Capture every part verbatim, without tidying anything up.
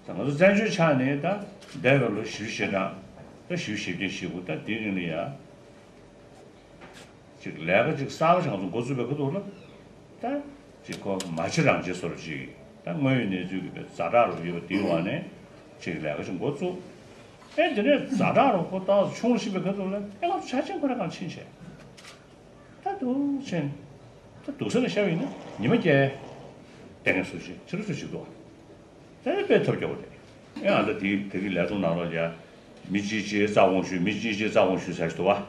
ད་ང་ཚོ་བཙན་བྱོལ་ཆགས་ནས་ད་འདས་པའི་ལོ་བཞི་བཅུ་ཞེ་གྲངས་ད་བཞི་བཅུ་ཞེ་བརྒྱད་ཞེ་དགུ་ད་དེའི་རིང་ལ་ཡ། ཅིག་ལས་ཀ་ཅིག་གསར་པ་ཞིག་ང་ཚོ་འགོ་བཙུགས་པའི་ཁ་ཐུག་ལ། ད་ཅིག་ཁོ་མ་བྱེད་རང་བྱེད་བཟོ་འདྲ་ཅིག་ད་དངོས་ཡོད་གནས་ཚུལ་གྱི་ཛ་དྲག་རུ་ཡོད་པ་དེའི་འོག་ནས་ཅིག་ལས་ཀ་ཅིག་འགོ་བཙུགས། ཨེ་དེ་ནས་ཛ་དྲག་རུ་ཁོ་ཏོག་ཙམ་ཆུང་རུ་ཕྱིན་པའི་ཁ་ཐུག་ལ་ཨེ་ང་ཚོ་ཆ་ཆེན་ཁོ་རང་གང་ཕྱིན་བྱས། ད་འདུག་ཕྱིན། ད་འདུག་ས་ནས་བཤད་པ་ཡིན་ན་ཉི་མ་བརྒྱད། དེ་ངས་སུ་ཞིག་ཕྱི་རུ་སུ་ཞིག་འདུག་ད་དཔེ་ཐབས་སྐྱོ་བོ་རེད། ཨེ་ཨ་ད་དེ་དེ་གི་ལས་ཐོག་ནང་ལོགས་ཡ། མི་གཅིག་གཅིག་རྩ་དགོངས་ཞུ། མི་གཅིག་གཅིག་རྩ་དགོངས་ཞུ་ཟེར་ཞིག་འདུག་བ།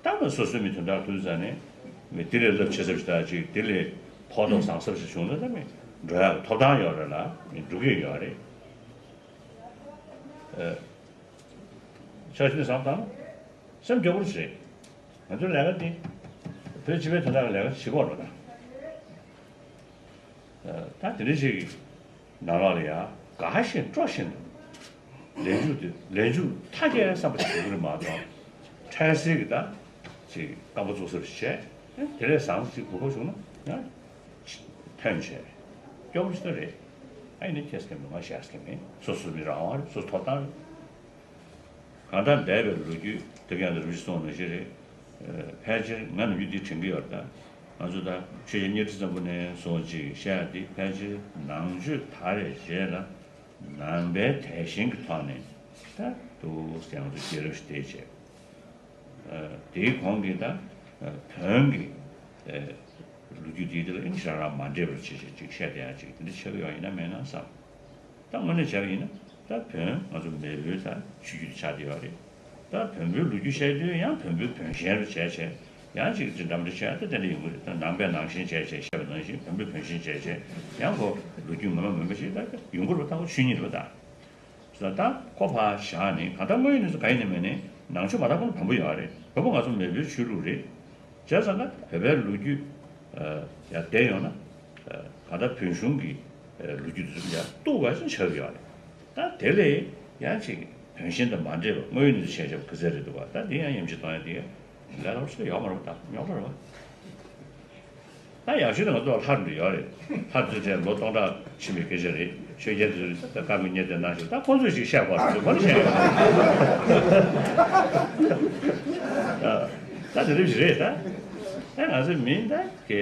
ད་ང་སོ་སོའི་མི་དོན་དག་ཐུག་ཙ་ནས། མི་དེ་ལས་རླབས་ཆེ་ས་ཞིག་དང་ཅིག་དེ་ལས་ཕོག་ཐུག་བཟང་ས་ཞིག་བྱུང་ན་ད་མི་འགྲོ་ཡག་གི་ཐོབ་ཐང་ཡོད་རེད་ལ་མི་འགྲོ་གི་ཡོད་རེད། ཨ། ཆ་ཤས་བཟང་དང་། སེམས་སྐྱོ་པོ་རེད། ང་ཚོའི་ལས་ཀ་འདི། བོད་སྤྱི་པའི་དོན་དག་གི་ལས་ཀ་བྱེད་དགོས་རེད་ད། ད་དེ་འདྲ་ཞིག་གི་ནང་ལོགས་ལ་ཡ་དགའ་བཞིན་སྤྲོ་བཞིན་དུ། ལས་འཇུག་དེ་ལས་འཇུག་མཐའ་རྒྱས་བསམ་པ་ཞིག་དགོས་ཀྱི་རེད་མ་གཏོགས། འཕྲལ་སེལ་གྱི་ད་ཅིག་རྐང་པ་འཛུགས་ས་རེ་བྱས། དེ་ལས་བཟང་ཞིག་གོ་སྐབས་བྱུང་ན་ཡང་ཐོན་བྱས། སྐྱོ་པོ་ཞིག་ད་རེད། ཨ་ཡིན་ན་ཁྱེད་སྐད་མི་མ་བཤད་སྐད་མེད། སོ་སོ་མི་རང་དབང་རེད། སོ་སོ་ཐོབ་ཐང་རེད། གང་ལྟར་འདས་པའི་ལོ་རྒྱུས་དེ་ཀྱང་རིན་པོ་ཆེ་གསུངས་ནང་བཞིན་རེད། ཕལ་ཆེར་ང་ནམ་རྒྱུན་འདི་དྲན་གྱི་ཡོད་རེད་ད། ང་ཚོ་ད་ཆོས་རྒྱལ་གཉའ་ཁྲི་བཙན་པོ་ནས་བཟུང་ཅིག་བཤད་ཡ་འདི་ཕལ་ཆེར་ནང་ཆོས་དར་བའི་རྗེས་ལ་ནང་པའི་དད་ཞེན་གྱི་ཐོག་ནས་ད་འདུག་ཡང་ཚོ་རྒྱལ་རབས་ཤིག་བསྡད་བྱས། དེའི་གོང་གི་ད་བོན་གྱི་ལོ་རྒྱུས་འདི་དེ་ལ་ཨིན་ཞེ་དྲག་མ་འདྲེས་པར་བྱས་བྱས་ཅིག་བཤད་བསྡད་ཡ་ཅིག་དེ་འདྲ་ཆགས་ཀྱི་ཡོད་ཡིན་ན་མེད་ན་བསམ། ད་དངོས་གནས་བྱས་པ་ཡིན་ན་ད་བོན་ང་ཚོ་མེས་པོའི་ད་ཆོས་བརྒྱུད་དེ་ཆགས་བསྡད་ཡོད་རེད། ད་བོན་པོའི་ལོ་རྒྱུས་བཤད་དུས་ཡང་བོན་པོའི་བོན་ཞེན་རུ་བྱས་བྱས་ཡང་ཅིག་ཅིག་འདྲ་མི་འདྲ་བྱས་ད་དེ་འདྲ་ཡོང་གི་རེད། ད་ནང་པའི་ནང་ཞེན་བྱས་བྱས་བཤད་པ་ནང་བཞིན་བོན་པོའི་བོན་ཞེན་བྱས་བྱས་ཡང་ཁོ་ལོ་རྒྱུས་ངོ་མ་ངོ་མ་ཞིག་ད་ཡོང་གི་རེད་པ། ད་ཁོ་ཆོས་ཉིད་རེད་པ་ད། ད་ཁོ་ཕར་བཞག་ནས་གང་ལྟར་དངོས་ཡོད་གནས་ཚུལ་གང་ཡིན་ནས་མེད་ནས་ནང་ཆོས་མ་དག་ཁོ་ན་བམ་པོ་ཡོད་རེད། བམ་པོ་ང་ཚོ་མེས་པོའི་ཆོས་ལུགས་རེད། བྱས་ཙང་ད་བོད་པའི་ལོ་རྒྱུས་ཡར་བསྡད་ཡོང་ན་གང་ལྟར་བོན་གཞུང་གི་ལོ་རྒྱུས་དེ་ཚོ་ཡར་གཏུག་པ་ཞིག་ཆགས་ཀྱི་ཡོད་རེད། ད་དེ་ལས་ཡང་ཅིག་བོན་ཞེན་དང་མ་འདྲེས་པ་དངོས་ཡོད་གནས་ཚུལ་བཤད་བྱས་པ་ག་ཚད་རེད་འདུག་བ། ད་དེ་ཡང་ཡམ་ཆི་གཏོང་ཡ་དེ་ལས་སླ་པོ་ཞིག་ཡོད་མ་རེད་པ། ད་རྙོག་དྲ་རེད་པ། ད་ཡག་ཤོས་དེ་ང་ཚོ་ལྷ་འདྲ་ཡོད་རེད། ལྷ་ཚོའི་གྲས་ལོ་སྟོང་ཕྲག་ཕྱིན་པའི་སྐད་ཆ་རེད། ཆོས་རྒྱལ་དེ་ཚོས་ད་བཀའ་བསྒོ་རྙེད་དེ་གནང་ཞིག་ད་ཁོང་ཚོས་ཅིག་བཤད་དགོས་རེད། ཁོ་ནི་བཤད་ཡོད། ད་དེ་འདྲ་ཞིག་རེད་ད། ད་ང་ཚོའི་མི་ད་གི་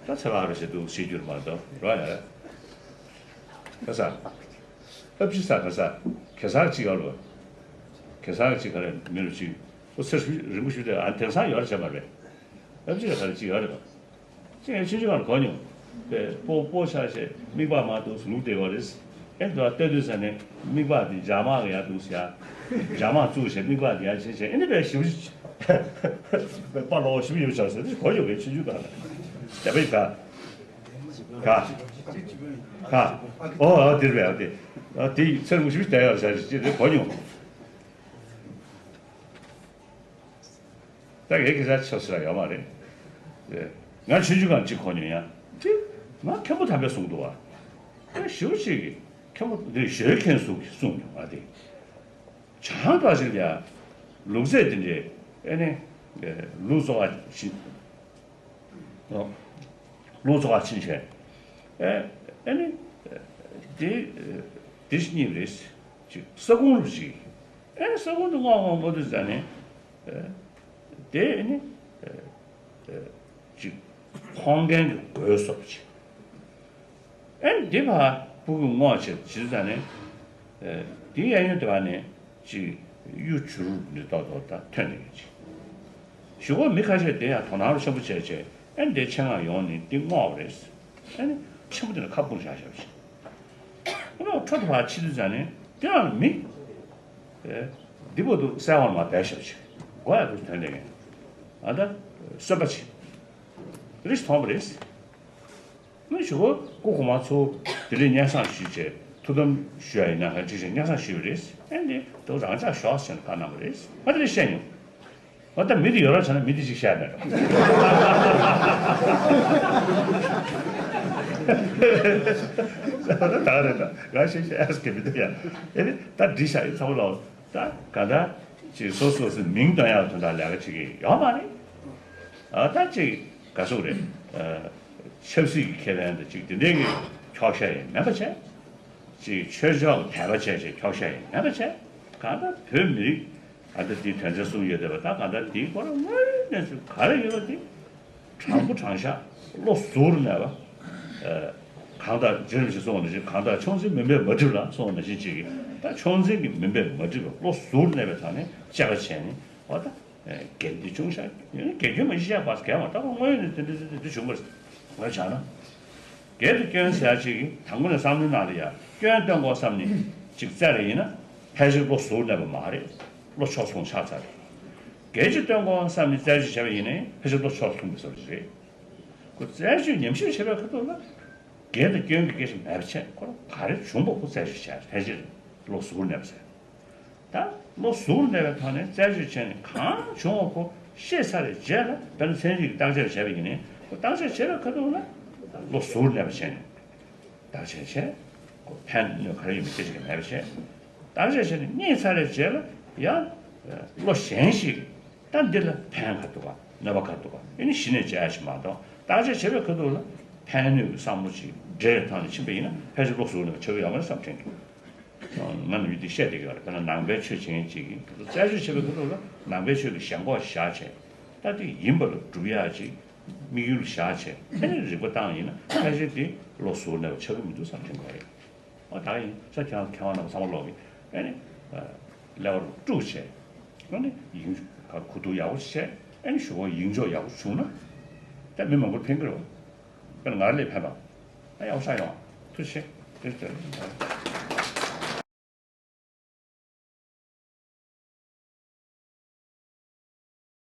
ད་ཚེ་བ་རུ་ཞིག་འདུག་ཤེས་རྒྱུར་མ་གཏོགས་རོ་ཡ། ཁ་ས། ཨ་ཕྱི་ས་ཁ་ས། གེ་སར་གཅིག་ཡོད་རེད། གེ་སར་གཅིག་ག་རེ་མི་རུ་གཅིག་ཁོ་ཚེ་རིང་པོ་ཞིག་དེ་ཨ་དེང་སང་ཡོད་རེད་བྱས་པ་རེད། ཨ་ཕྱི་ས་ཁ་རེ་གཅིག་ཡོད་རེད། ཅི་ཡང་ཆུང་ཆུང་སྒང་ལ་གོ་མྱོང་། པས་སྤོ་སྤོ་ཆགས་བྱས་མིག་པགས་མར་འདུག་ལུག་བསྡད་ཡོད་རེད། ཨེ་འདུག་ལྟ་དུས་ས་ནས་མིག་པགས་དེ་འཇག་མ་གི་ཡར་འདུག་ཟེར་ཡ། འཇག་མ་བཙུགས་བྱས་མིག་པགས་དེ་ཡར་ཕྱིན་བྱས་ཨེ་འདི་པས་ཞིབ་པ་ལོག་ཞིབ་ཡོད་ཆགས་ཟེར་དེ་གོ་ཡོད་པས་ཆུང་ཆུང་སྒང་ལ། དེ་པས་ག་ག་ག་ཨོ་ཨ་དེར་བས་ཨ་དེ་ཨ་དེ་ཚེ་རིང་ཞིབ་བལྟས་ཡོད་ཟེར་ཅེས་དེ་གོ་མྱོང་། ད་ངས་ཁ་སང་ཆབ་སྲིད་ལ་ཡོད་མ་རེད། ང་ཆུང་ཆུང་སྒང་གཅིག་གོ་མྱོང་ཡ། དེ་ང་མཁན་པོ་དམ་པས་གསུངས་འདུག་བ། ཨེ་ཞུ་ཅིག་མཁན་པོ་འདི་ཞོལ་མཁན་གསུངས་གསུངས་མྱོང་བ་དེ། བྱང་པ་ཞིག་ལ་ལུག་རྫས་དེ་འདྲའི་ཨེ་ནི་ལུག་བཙོ་བ་ཞིག་ལུག་བཙོ་བ་ཕྱིན་བྱས། ཨེ་ཨེ་ནི་དེ་དེ་ཞིག་རྙེད་པ་རེད། ཅིག་ས་ཁུང་རུ་ཅིག་ཨེ་ས་ཁུང་དུ་སྔོག་སྔོག་སྔོག་དུས་ཙ་ནས། དེ་ནི་ཅིག་ཕོང་མཁན་གྱི་གོས་སོགས་ཅིག་ཨེ་འདི་ཕར་སྤུ་གུས་སྔོག་བྱས་ཇི་ཙ་ནས། དེའི་གཡས་གཡོན་དེ་བ་ནས་ཅིག་གཡུ་བྱུ་རུ་འདི་ཏོག་ཏོག་ད་ཐོན་ནས་ཡོད་ཅིག་གཞུག་གུ་མི་ཁ་ཤས་དེ་ཡང་དོ་སྣང་རུ་ཆེན་པོ་བྱས་བྱས་ཨེ་འདི་ཆེད་མངགས་ཡོང་ནས་འདི་སྔོག་པ་རེད། ཨེ་ནི་ཆེན་པོ་དེ་ལ་ཁ་སྤུངས་བཞག་བཞག་ཅིག་ཨ་ནི་འཕྲོ་དེ་ཕར་ཕྱིན་དུས་ཙ་ནས་དེ་ཡང་མི། འདི་པོ་འདུག་གསལ་བར་མ་བསྡད་ཞབས་ཕྱི་མགོ་ཡག་པོ་ཐོན་བསྡད་མཁན། ཨ་ད་གསོན་པ་ཅིག་རིས་མཐོང་བ་རེད། མི་ཞུ་གོ་སྐུ་གོང་མ་ཚོ་དེ་རིང་སྙན་སེང་ཞུས་བྱས་ཐུགས་དམ་ཞུ་ཡ་ཡིན་ན་ག་ཅིག་ཅིག་སྙན་སེང་ཞུས་པ་རེད། ཨེ་འདི་དུ་རང་ཅག་ཞོགས་ཟེར་ནས་བཀའ་གནང་བ་རེད། ང་དེ་རིང་བཤད་མྱོང་། ང་ད་མི་དེ་ཡོད་ར་བྱས་ན་མི་དེ་ཅིག་བཤད་མེད་རོ། ད་རེད་ད་ང་ཞིག་བཤད་ཨེ་སྐད་མི་འདུག་ཡ། ཨེ་ནི་ད་འདྲི་བྱ་ཡི་ཚ་བོ་ལ། ད་ག་ད་ཅིག་སོ་སོ་སོའི་མིང་འདོན་ཡག་དོན་དག་ལས་ཀ་བྱེད་ཀྱི་ཡོད་མ་རེད། ཨ་ད་ཅིག་ག་ཟུག་རེད། ཨ་ཆབ་སྲིད་ཀྱི་ཁེ་ཕན་དང་ཅིག་དེ་འདྲའི་གི་ འཁྱོག་བཤད་ཡང་མེད་པ་བྱས། ཅིག་ཆོས་ཕྱོགས་ཀྱི་དད་པ་བྱས་བྱས་འཁྱོག་བཤད་ཡང་མེད་པ་བྱས། གང་ལྟར་བོད་མི་རིགས་ད་ལྟ་འདི་དོན་ཚན་གསུམ་ཡོད་བསྡད་པ་ད་གང་ལྟར་འདིའི་སྐོར་དངོས་གནས་ཚུལ་ག་རེ་ཡོད་པ་འདི། དྲང་པོ་དྲང་བཞག་བློ་གཟུ་བོར་གནས་པ། ཨ། གང་ལྟར་རྗེ་རིན་པོ་ཆེས་གསུངས་པ་ནང་བཞིན་གང་ལྟར་ཕྱོགས་འཛིན་མུན་པས་མ་བསྒྲིབས་ལ་གསུངས་པ་ནང་བཞིན་ཅིག་གིས་ད་ཕྱོགས་འཛིན་གྱི་མུན་པས་མ་བསྒྲིབས་པ་བློ་གཟུ་བོར་གནས་པའི་ཐོག་ནས་དཔྱད་པ་བྱས་ནས་འོ་ད། དགེ་འདི་ཅུང་ཞིག་དགེ་སྐྱོན་མ་ཞིག་བཤད་པ་གལ་མ་ད་ཁོ་དངོས་ཡོད་ནས་དེ་འདྲ་དེ་འདྲ་བྱུང་བར་ངོས་བྱ་ན། དགེ་དང་སྐྱོན་ཟེར་ཡ་ཅིག་གིས་དང་པོ་ནས་བསམ་བློའི་ནང་ལ་ཡ་སྐྱོན་སྟོན་དགོས་བསམ་ནས་ཅིག་བཙལ་རེ་ཡིན་ན་ཕལ་ཆེར་བློ་གཟུར་གནས་པ་མ་རེད། བློ་ཆོག་སོང་ཆགས་ཚར་རེད། དགེ་ཅིག་སྟོན་དགོས་བསམ་ནས་བཙལ་བྱེད་བྱས་པ་ཡིན་ནའི་ཕལ་ཆེར་བློ་ཆོག་ཐུབ་པའི་བཟོ་འདྲ་རེད། ཁོ་བཙལ་བྱེད་ཉམས་ཞིབ་བྱེད་པའི་ཁ་ཐུག་ལ་དགེ་དང་སྐྱོན་གྱི་སྐད་ཆ་མེད་པ་བྱས་ཁོ་རང་ག་རེ་བྱུང་བ་ཁོ་བཙལ་བྱེད་བྱས་ཕལ་ཆེར་བློ་གཟུར་གནས་པ་ཟེར། ད་བློ་གཟུར་གནས་པའི་ཐོག་ནས་རྩད་གཅོད་བྱས་ནས་གང་བྱུང་བ་ཁོ་ཤེས་ཚར་བའི་རྗེས་ལ་དཔེར་ན་ཚན་རིག་གི་བརྟག་དཔྱད་བྱས་པ་ཡིན་ནའི་ཁོ་བརྟག་དཔྱད་བྱས་པའི་ཁ་ཐུག་ལ་བློ་གཟུར་གནས་པ་བྱས་ནས་བརྟག་དཔྱད་བྱས་ཁོ་ཕན་གནོད་ག་རེ་ཡོད་མེད་སྐད་ཆ་གང་མེད་པ་བྱས། བརྟག་དཔྱད་བྱས་ནས་རྙེད་ཚར་བའི་རྗེས་ལ་ཡང་བློ་གཞན་ཞིག་ད་འདི་ལ་ཕན་ག་འདུག་ག་གནོད་པ་ག་འདུག་ག་ཨེ་ནི་གཞི་ནས་བྱས་ཡ་ཞིག་མ་གཏོགས་བརྟག་དཔྱད་བྱས་པའི་ཁ་ཐུག་ལ་ཕན་གནོད་ཀྱི་བསམ་བློ་ཅིག་འདྲེས་ཐང་ནས་ཕྱིན་པ་ཡིན་ན་ཕལ་ཆེར་བློ་གཟུར་ནས་ཆགས་ཀྱི་ཡོད་མ་རེད་བསམ་དྲན་གྱི། ང་ནམ་རྒྱུན་འདི་བཤད་བསྡད་ཀྱི་ཡོད་རེད། དཔེར་ན་ནང་པའི་ཆོས་བྱེད་མཁན་ཅིག་གིས་རྩད་གཅོད་བྱེད་པའི་ཁ་ཐུག་ལ་ནང་པའི་ཆོས་ཀྱི་ཞེན་ཁོག་བཞག་བྱས་ད་དེ་ཡིན་པ་ལ་སྒྲུབ་ཡག་ཅིག་དམིགས་ཡུལ་བཞག་བྱས་ཨ་ནི་རིག་པ་བཏང་ཡིན་ན་ཕལ་ཆེར་དེ་བློ་གཟུར་ནས་ཆགས་ཀྱི་མི་འདུག་བསམ་དྲན་གྱི་ཡོད་རེད། ཨ་ད་ཡིན་ས་ཁྱེད་རང་ཁྱེད་རང་རྣམ་པ་ཚང་མ་ལོག་གི་ཨ་ནི་ཀླད་པ་དཀྲུགས་བྱས་ཨ་ནི་ཡིན་གོ་བསྡུར་ཡག་པོ་བྱས་ཨ་ནི་ཞུ་བ་ཡིན་འཇོག་ཡག་པོ་བྱུང་ན་ད་མི་མང་པོར་ཕན་གྱི་རེད་བ། དཔེར་ན་ང་ལ་ཕན་པ། ད་ཡག་པོ་ཆགས་ཡོང་། ཐུགས་རྗེ་ཆེ། ཐུགས་རྗེ་ཆེ།